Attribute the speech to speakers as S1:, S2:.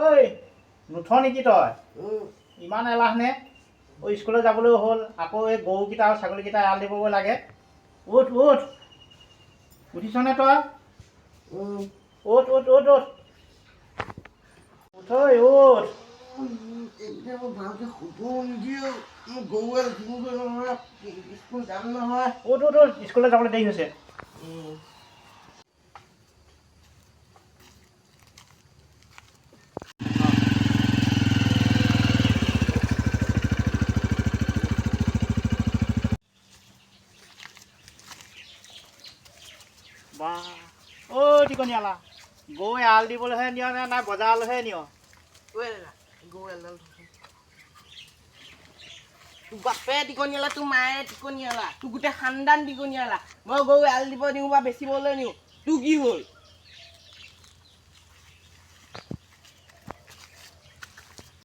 S1: ঐ, নুঠ নেকি তই? ইমান এলাহ নে? ঐ, স্কুললৈ যাবলৈও হ'ল। আকৌ এই গৰুকেইটা আৰু ছাগলীকেইটা এৰাল দিবগৈ লাগে। উঠ উঠ, উঠিছনে তই? উঠ উঠ উঠ উঠ উঠ, ঐ উঠ।
S2: এতিয়া মই ভালকৈ শুবও নিদিয়ে। মোৰ গৰু এৰাল দিমগৈ নহয়, স্কুল যাম নহয়।
S1: উঠ উঠ উঠ, স্কুললৈ যাবলৈ দেৰি হৈছে। বা অ' টিকনিয়ালা, গৰু এৰাল দিবলৈহে নিয় নে নাই বজাৰলৈহে নিয়?
S2: ঐ দাদা, গৰু এৰালডাল থচোন। তোৰ বাপে টিকনিয়ালা, তোৰ মায়ে টিকনিয়ালা, তোৰ গোটেই খানদান টিকনিয়ালা। মই গৰু এৰাল দিব দিওঁ বা বেচিবলৈ নিওঁ, তোৰ কি হ'ল?